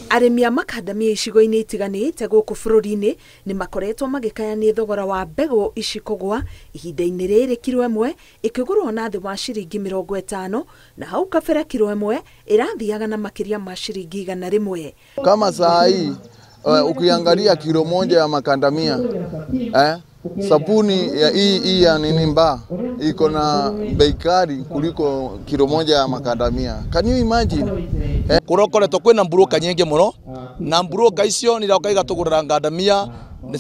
Arĩmi a makandamia icigo-inĩ itiganĩte gũkũ bũrũri-inĩ nĩ makoretwo magĩkaya nĩ thogora wa mbegũ ici kũgwa ihinda-inĩ rĩrĩ kiro ĩmwe ĩkĩgũrwo na thĩ wa ciringi 50 na hau kabere kiro ĩmwe ĩrathiaga na makĩria ma ciringi 100. Kama saa hii ukiangalia kilo moja ya makandamia sabuni ya hii ya nini mba iko na bei kali kuliko kilo moja ya makandamia. Can you imagine? Kurokoretwo kwina mburuka nyingi muno na mburuka icio ni irauka igatugurira ngandamia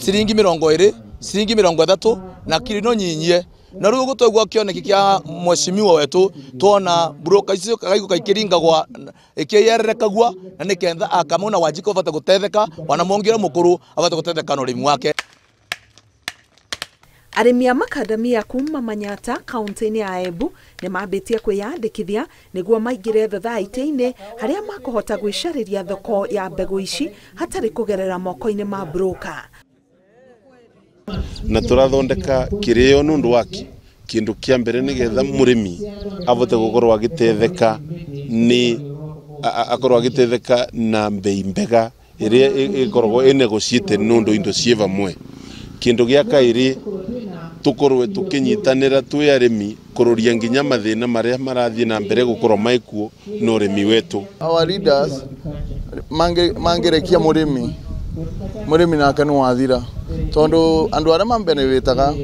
ciringi 20 ciringi 30 na kiro nyinyie na riu gutwegwa kioneki kia mheshimiwa wetu tuona mburuka icio kaiguka ikiringagwa ikiererekagwa na nikentha akamona Wanjiko abate gutetheka wana mwongira mukuru abate gutetheka na urimi wake. Arĩmi a makandamia kuma Manyata kaunti-inĩ ya Embu nĩ mambĩtie kwĩyandĩkithia nĩguo maingĩre thothaitĩ-inĩ harĩa makũhota gwĩcarĩria thoko ya mbegũ ici hatarĩ kũgerera moko-inĩ ma broker. Na tũrathondeka kĩrĩo nũndũ waki kĩndũ kĩa mbere nĩgetha mũrĩmi abote gũkorwo agĩtetheka nĩ akorwo agĩtetheka na mbei mbega ĩrĩa ĩkoragwo ĩnegotiated nũndũ indo ciĩ vamwe. Kĩndũ gĩa kaĩrĩ tukorwe tukinyitanira twi arimi kururia nginya mathina maria marathie na mbere gukorwo maikuo na urimi wetu. Our leaders mangerekia murimi nake ni wathira tondu andu aria mambenewitaga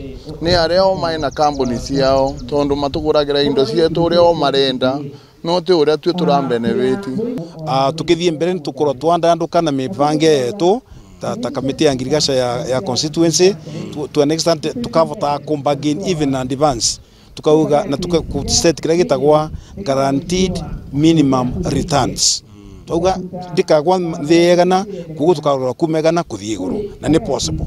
ni aria o maina kambuni ciao tondu matuguragira indo cietu uria o marenda no ti uria twi turambenewiti. Tukithie mbere ni tukorwo twandanduka na mibange yetu ta kamiti ya ngirigasha ya constituency to an extent tukavota kumbagain even in advance tukauga na tukaset kira gitagwa guaranteed minimum returns tukauga ndikagwa thiegana kugo tukarora kumegana kuthie iguru na ni possible.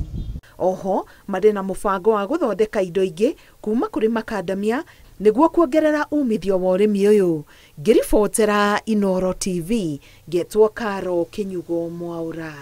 Oho marĩ na mũbango wa gũthondeka indo ingĩ kuma kũrĩ makandamia nĩguo kuongerera umithio wa ũrĩmi ũyũ. Ngĩribotera Inooro TV ngetwo Karo Kinyugo Mwaura.